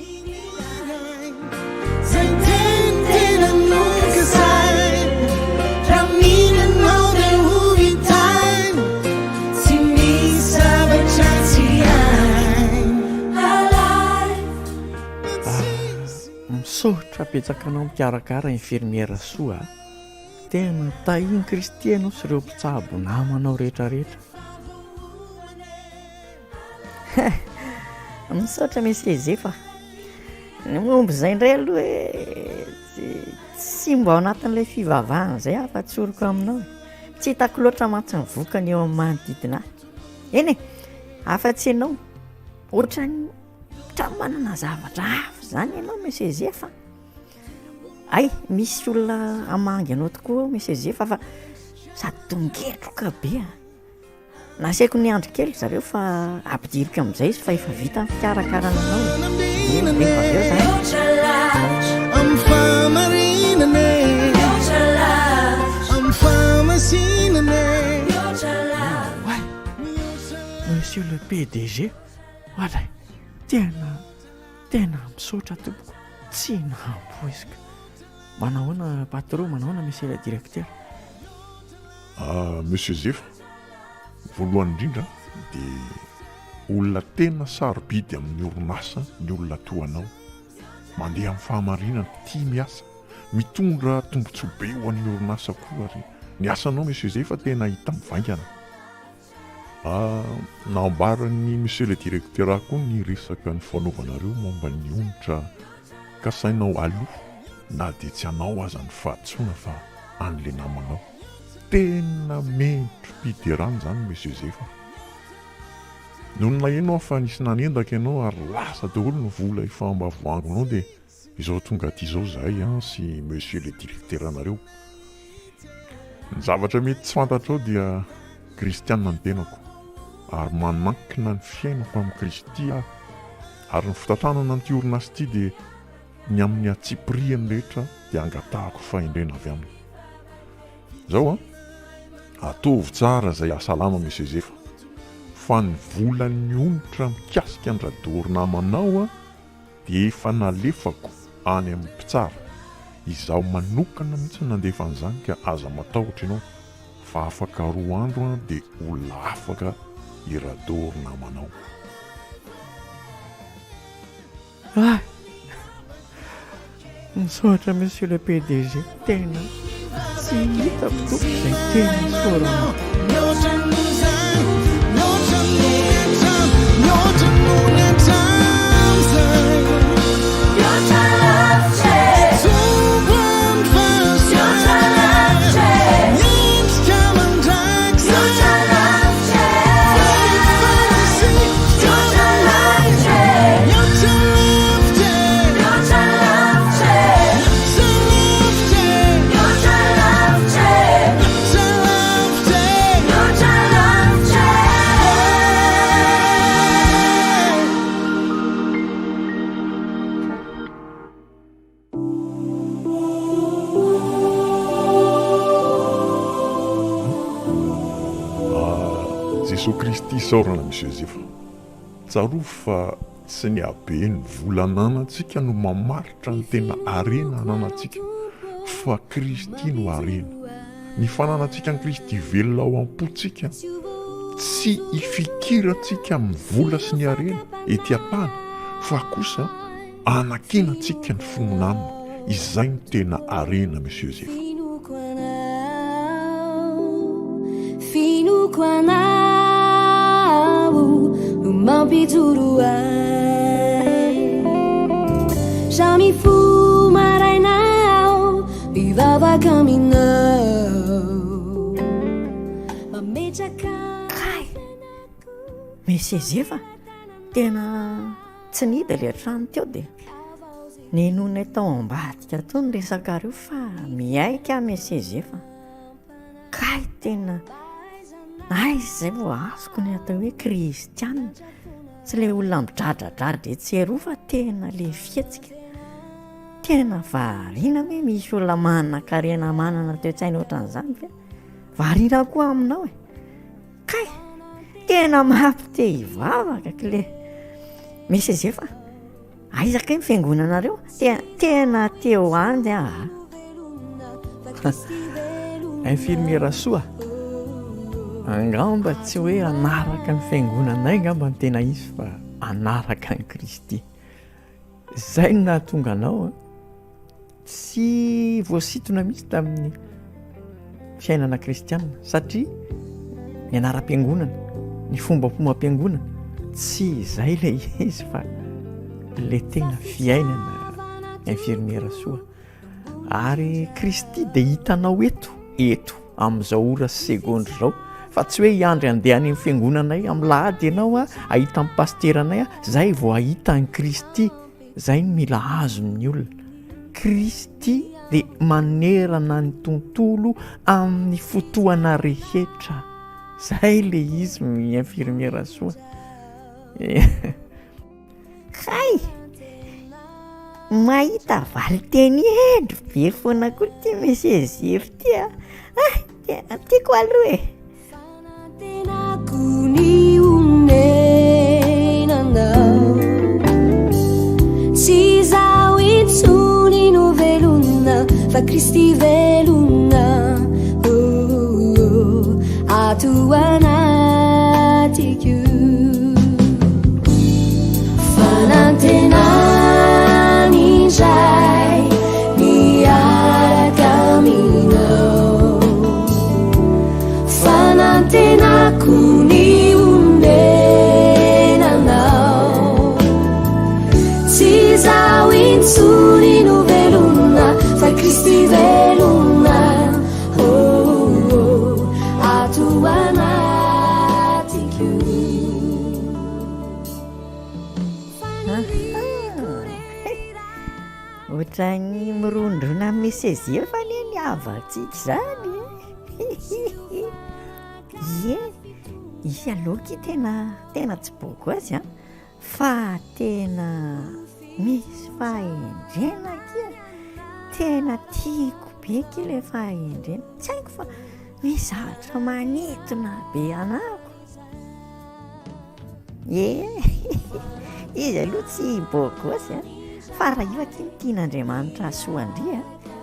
Misaotra betsaka anao mikarakara infirmière Soa a! Tena tahin'i Kristy ianao sy ireo mpitsabo namanao rehetra rehetra. Misaotra Monsieur Zefa. Ny momba izay indray aloha e, tsy mba ao anatin'ilay fivavahana izay aho fa tsoriko aminao e. Tsy hitako loatra mantsy ny vokany eo amin'ny manodidina ahy. Eny e, afa-tsy ianao, ohatran'ny Ohatran'ny manana zavatra hafa izany ianao Monsieur Zefa. Hay, misy olona hamangy anao tokoa ao Monsieur Zefa fa sady dongetroka be a. Nasaiko niandry kely zareo fa ampidiriko amin'izay izy fa efa vita ny fikarakarana anao e. Rehefa avy eo izany. Monsieur le PDG, Oadray, tena tena misaotra tompoko, tsy nampoiziko. Manahoana patron, manahoana monsieur le directeur? Ah, monsieur Zefa, voalohany indrindra dia olona tena sarobidy amin'ny orinasa ny olona toa anao. Mandeha amin'ny fahamarinana, tia miasa, mitondra tombontsoa be ho an'ny orinasa koa ary ny asanao monsieur Zefa tena hita mivaingana. Nambaran'ny Monsieur le Directeur ahy koa ny resaka nifanaovanareo momba ny onitra kasainao aloa na dia tsy anao aza ny fahadisoana fa an'le namanao. Tena mendri-piderana izany Monsieur Zefa. Nony naheno aho fa nisy nanendaka ianao ary lasa daholo ny vola efa mba voangonao dia Izao tonga aty izao izahay an sy monsieur le directeur anareo. Ny zavatra mety tsy fantatrao dia kristiana ny tenako ary manankina ny fiainako amin'i Kristy aho ary ny fitantanana an'ity orinasa ity dia ny amin'ny antsipirihany rehetra dia angatahako fahendrena avy aminy. Izao an, ataovy tsara izay hahasalama monsieur Zefa fa ny volan'ny onitra mikasika an-dRadoro namanao an, dia efa nalefako any amin'ny mpitsara, izaho manokana mihitsy no nandefa an'izany ka aza matahotra ianao fa afaka roa andro an dia olona afaka i Rado ry namanao. Ah! Misaotra monsieur le PDG, tena tsy hitako tompoko izay teny isaorana. Jesoa Kristy isaorana Monsieur Zefa. Tsarovy fa tsy ny haben'ny vola ananantsika no mamaritra ny tena harena ananantsika fa Kristy no harena. Ny fananantsika an'i Kristy velona ao am-pontsika tsy ifikirantsika amin'ny vola sy ny harena ety an-tany fa kosa Anankinantsika ny finoana aminy, izay no tena harena Monsieur Zefa. Finoako anao, finoako anao no mampijoro ahy. Raha mifoha maraina aho, mivavaka aminao, mametraka. Kay! Monsieur Zefa, tena Tsy nihidy ilay trano teo dia nenoinay tao ambadika tao ny resakareo fa miaiky aho Monsieur Zefa kay tena aiza izay vao azoko ny atao hoe kristiana, tsy ilay olona midradradradra etsy eroa fa tena ilay fihetsika, tena variana hoe misy olona manankarena manana toe-tsaina ohatran'izany ve? Variana koa aminao e! Kay! Tena mampite hivavaka kle! Misy zefa aiza kay ny fiangonanareo? Tena tena te ho any aho a! Infirmiera Soa, angamba tsy hoe hanaraka ny fiangonanay angamba ny tena izy fa hanaraka an'i Kristy. Izay no nahatonga anao Tsy voasintona mihitsy tamin'ny fiainana kristianina satria ny anaram-piangonana, ny fombafombam-piangonana, tsy izay ilay izy fa ilay tena fiainana infirmiera soa. Ary Kristy dia hitanao eto, eto amin'izao ora sy segondra izao fa tsy hoe hiandry handeha any amin'ny fiangonanay amin'ny lahady ianao hahita ny pasiteranay, izay vao hahita an'i Kristy. Zay no mila azon'ny olona. Kristy dia manerana ny tontolo amin'ny fotoana rehetra. Zay le izy my infirmiera soa. Kay! Mahita valinteny hendry be foana koa ity Monsieur Zefy ity a! Ah, tena tiako aloha e! Fanantenako ny honenanao. Tsy izaho intsony no velona fa Kristy velona oh, oh, ato anatiko. Fanantenana indray miaraka aminao. Fanantenako ny honenanao. Tsy izaho intsony no velona fa Kristy velona. Oh, oh, ato anatiko. Ohatran'ny mirondrona amin'ny Monsieur Zefa anie ny havantsika izany e! Ie, izy aloha akia tena tena tsy beau gosse an, fa tena misy fahendrena akia, tena tiako be akia ilay fahendrena, tsy haiko fa misy zavatra manintona be anah ko. Ie, izy aloha tsy beau gosse a, fa raha io akia no tian'Andriamanitra hahasoa an-dry a,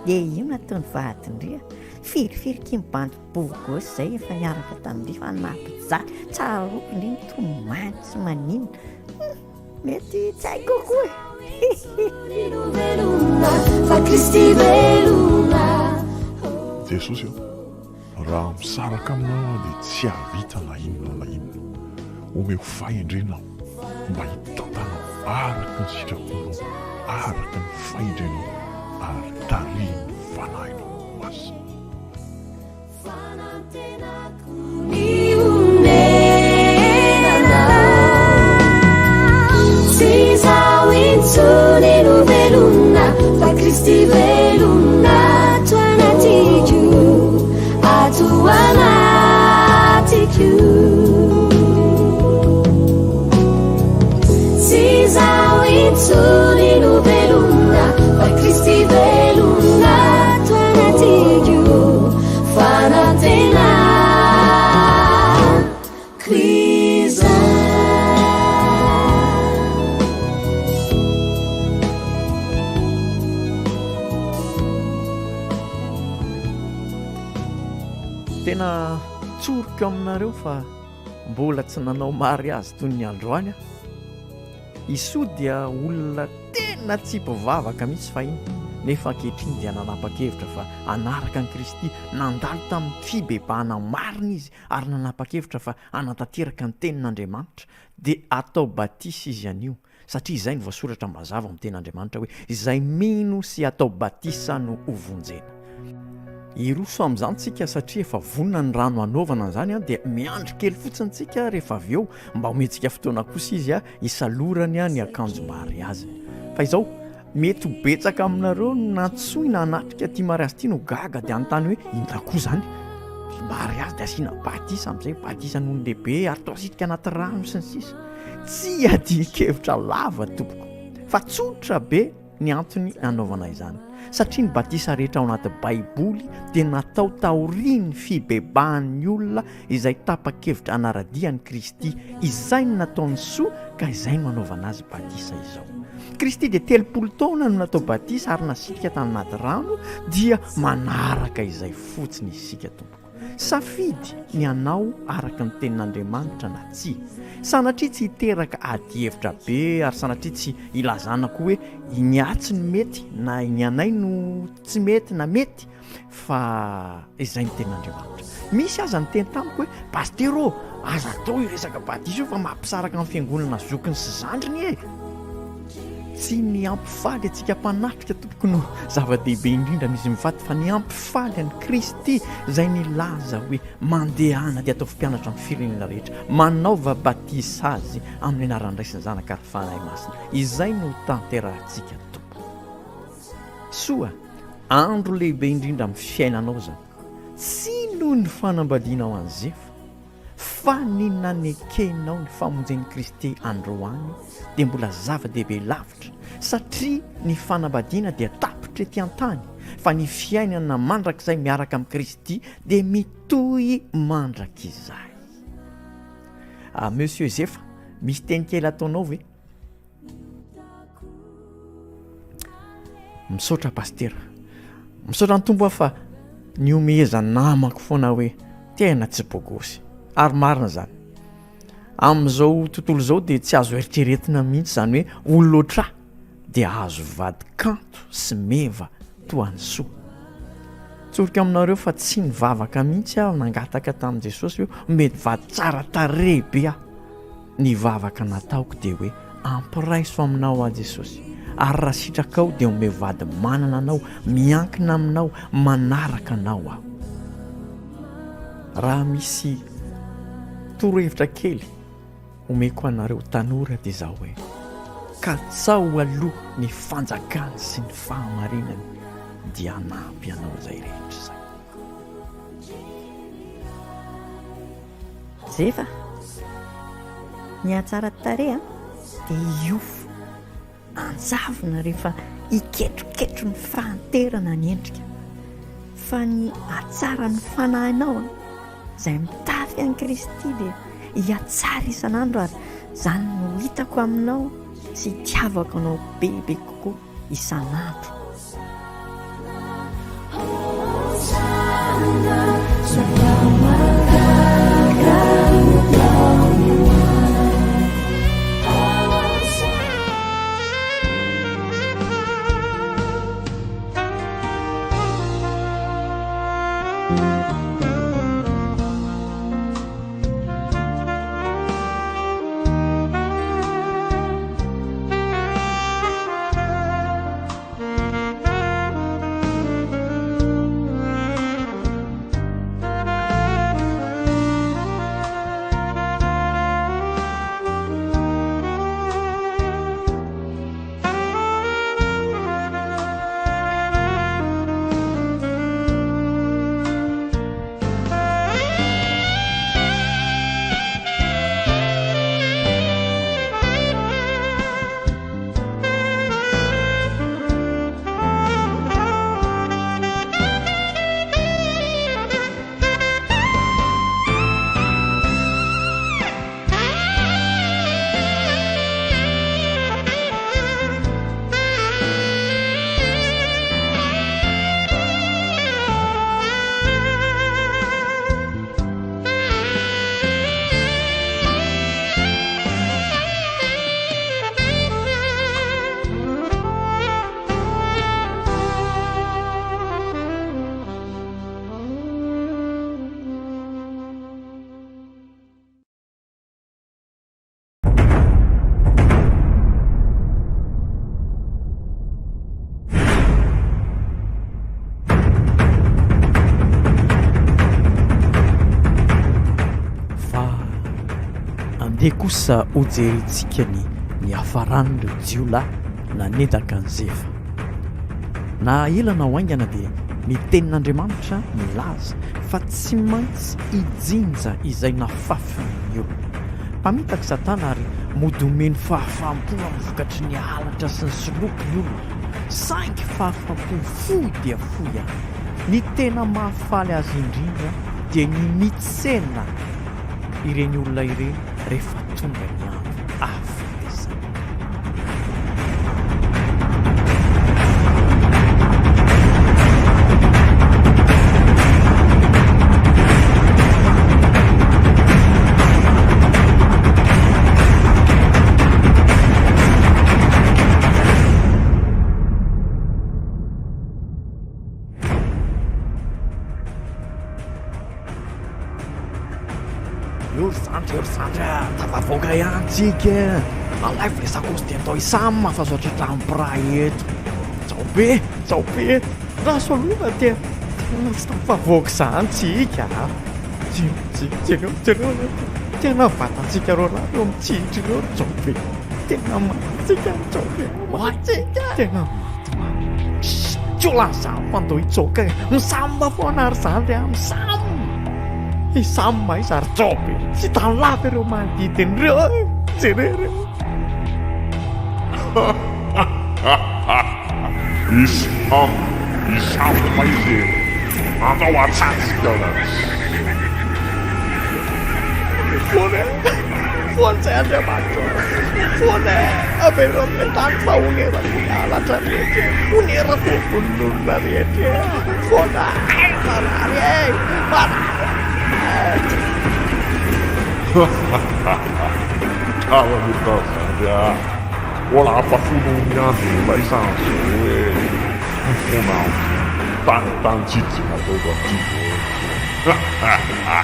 dia io no ataony vadin-dry a, firifiry akia ny bandy beau gosse izay efa niaraka tamin-dry fa nampijaly, tsaroako ndry mitomany sy maninona, hum, mety tsy haiko koa e. Fa Kristy velona. Jesosy ô. Raha misaraka aminao aho dia tsy hahavita na inona na inona. Omeo fahendrena aho mba hitantanao araka ny sitraponao, araka ny fahendrenao ary tarihin'ny Fanahinao Masina. Fanantenako ny honenanao. Tsy izaho intsony no velona fa Kristy velona ato anatiko, ato anatiko. Tsy izaho intsony no velona fa Kristy velona ato anatiko. Tena tsoriko aminareo fa mbola tsy nanao mariazy toy ny androany aho. I Soa dia olona tena tsy mpivavaka mihitsy fahiny, nefa ankehitriny dia nanapa-kevitra fa hanaraka an'i Kristy. Nandalo tamin'ny fibebahana marina izy ary nanapa-kevitra fa hanatanteraka ny tenin'Andriamanitra. Dia atao batisa izy anio. Satria izay no voasoratra mazava ao amin'ny Tenin'Andriamanitra hoe, Izay mino sy atao batisa no hovonjena. Hiroso amin'izany tsika satria efa vonona ny rano hanaovana an'izany dia miandry kely fotsiny tsika rehefa avy eo mba homentsika fotoana kosa izy hisalorany ny akanjo mariaziny. Fa izao, mety ho betsaka aminareo no nantsoina hanatrika ity mariazy ity no gaga dia hanontany hoe inona koa izany? Mariazy dia asiana batisa amin'izay, batisan'olon-dehibe ary toa asitrika anaty rano sy ny sisa. Tsy iadian-kevitra lava tompoko fa tsotra be ny antony nanaovana izany satria ny batisa rehetra ao anaty baiboly dia natao taorian'ny fibebahan'ny olona izay tapa-kevitra hanara-dia an'i Kristy, izay no nataony soa ka izay no anaovana azy batisa izao. Kristy dia 30 taona no natao batisa ary nasitrika tany anaty rano dia manaraka izay fotsiny isika tompoko. Safidy ny hanao araka ny tenin'Andriamanitra na tsia. Sanatria tsy hiteraka adihevitra be ary sanatria tsy hilazana koa hoe ny atsy no mety na ny anay no tsy mety na mety fa izay ny tenin'Andriamanitra. Misy aza niteny tamiko hoe Pasitera ô, aza atao io resaka batisa io fa mampisaraka ny fiangonana zokiny sy zandriny e! Tsy ny hampifaly antsika mpanatrika tompoko no zava-dehibe indrindra amin'izy mivady fa ny hampifaly an'i Kristy izay nilaza hoe mandehana dia ataovy mpianatra ny firenena rehetra, manaova batisa azy amin'ny anaran'ny Ray sy ny Zanaka ary Fanahy Masina. Izay no tanterahantsika Tompo. Soa, andro lehibe indrindra amin'ny fiainanao izany. Tsy noho ny fanambadianao an'i Zefa, Fa ny nanekenao ny famonjen'i Kristy androany dia mbola zava-dehibe lavitra, satria ny fanambadiana dia tapitra ety an-tany, fa ny fiainana mandrakizay miaraka amin'i Kristy dia mitohy mandrakizay. Ah, Monsieur Zefa, misy teny kely ataonao ve? Misaotra Pasitera. Misaotra ny Tompo aho fa nihomehezan'ny namako foana hoe tena tsy bogosy. Ary marina izany. Amin'izao tontolo izao dia tsy azo eritreretina mihitsy izany hoe olona ohatr'ahy dia hahazo vady kanto sy meva toa an'i Soa. Tsoriko aminareo fa tsy nivavaka mihitsy aho nangataka tamin'i Jesosy hoe omeny vady tsara tarehy be aho. Ny vavaka nataoko dia hoe ampiraiso aminao aho Jesosy, ary raha sitrakao dia omeo vady manana anao, miankina aminao, manaraka anao aho. Raha misy torohevitra kely omeko anareo tanora dia izao hoe, katsaho aloha ny fanjakany sy ny fahamarinany dia hanampy anao izay rehetra izay. Zefa, ny hatsara tarehy dia hiofo anjavona rehefa hiketroketro ny fahanterana ny endrika. Fa ny hatsaran'ny fanahinao izay mitafy an'i Kristy dia hihatsara isan'andro ary izany no hitako aminao sy hitiavako anao bebe kokoa isan'andro. Andeha kosa hojerentsika ny niafaran'ireo jiolahy nanendaka an'i Zefa. Na ela na ho haingana dia ny Tenin'Andriamanitra milaza fa tsy maintsy hijinja izay nafafiny ny olona. Mpamitaka i Satana ary mody omeny fahafaham-po amin'ny vokatry ny halatra sy ny soloky ny olona. Saingy fahafaham-po fohy dia fohy ihany. Ny tena mahafaly azy indrindra dia ny mitsena ireny olona ireny rehefa tonga ny andro ahafatesany. Eo ry zandry, eo ry zandry a, tafavoaka ihany tsika e. Alaivo le sakosy dia atao isam fa sao tratran'ny mpiray eto. Jao be, jao be. Raso aloha fa tena tena tsy tafavoaka izany tsika a. Jereo, jereo, jereo, jereo. Tena vatantsika roa lahy ireo mitsihitra ireo ry jao be. Tena maty tsika ry jao be. Maty tsika. Tena maty marina. Chut, tsy ho lany izany fa ndao hitsoaka e. Misamba foana ry zandry a, misamba. I Sam aiza ry Job e? Tsy hitany lava ireo manodidina ireo e! Jereo ireo. I Sam, i Sam aiza e? Andao hatsatsika ratsy. Mifona e! Mifona izay Andriamanitra ô! Mifona e! Avereno amin'ilay tany fa honerako ny halatra rehetra e! Honerako ny vonin'olona rehetra e! Mifona e! Marary e! Marary e! Tara loatra zandry a! Mbola hafa-po noho ny andro niraisana zao e! Mifona amiko tany tany tsy izay nataoko aty zao e! Mifona.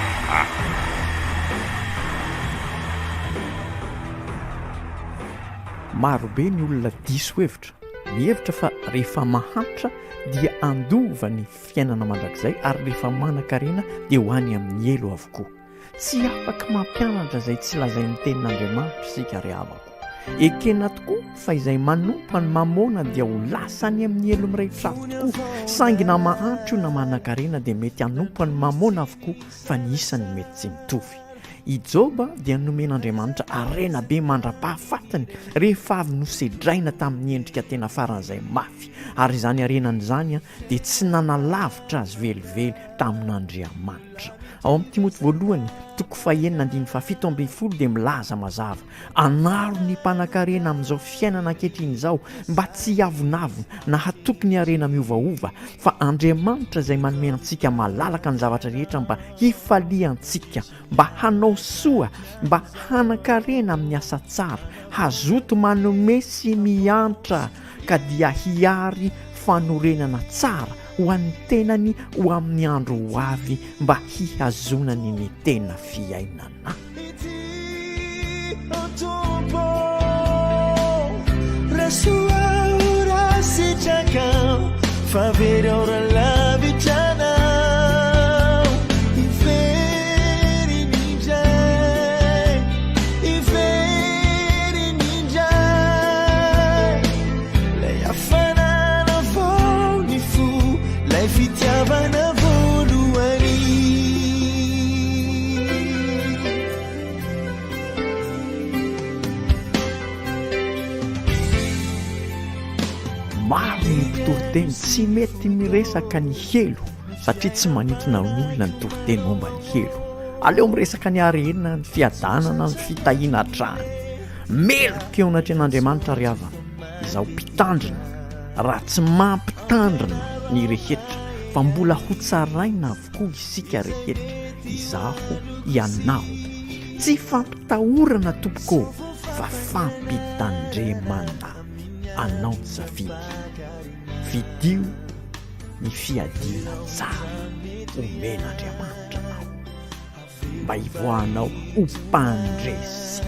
Marobe ny olona diso hevitra, mihevitra fa rehefa mahantra dia handova ny fiainana mandrakizay ary rehefa manan-karena dia ho any amin'ny helo avokoa. Tsy afaka mampianatra izay tsy lazain'ny tenin'Andriamanitra isika ry havako. Ekena tokoa fa izay manompo an'i Mamôna dia ho lasa any amin'ny helo mirehitra afo tokoa, saingy na mahantra io na manan-karena dia mety hanompo an'i Mamôna avokoa fa ny isany mety tsy mitovy. I Joba dia nomen'Andriamanitra harena be mandra-pahafatiny rehefa avy nosedraina tamin'ny endrika tena faran'izay mafy, ary izany harenany izany dia tsy nanalavitra azy velively tamin'Andriamanitra. Ao amin'ny Timoty voalohany, toko fahenina andininy fahafito ambin'ny folo dia milaza mazava, Anaro ny mpanankarena amin'izao fiainana ankehitriny izao mba tsy hiavonavona na hatoky ny harena miovaova, fa Andriamanitra izay manome antsika malalaka ny zavatra rehetra mba hifaliantsika, mba hanao soa, mba hanan-karena amin'ny asa tsara, hazoto manome sy miantra, ka dia hihary fanorenana tsara ho an'ny tenany ho amin'ny andro ho avy mba hihazonany ny tena fiainana. Maro ny mpitoriteny tsy mety miresaka ny helo satria tsy manintona ny olona ny toriteny momba ny helo. Aleo miresaka ny harena, ny fiadanana, ny fitahiana hatrany. Meloka eo anatrehan'Andriamanitra ry havana, izaho mpitandrina raha tsy mampitandrina ny rehetra fa mbola hotsaraina avokoa isika rehetra, izaho, ianao. Tsy fampitahorana tompoko ô, fa fampitandremana. Anao ny safidy. Fidio ny fiadiana tsara omen'Andriamanitra anao mba hivoahanao ho mpandresy.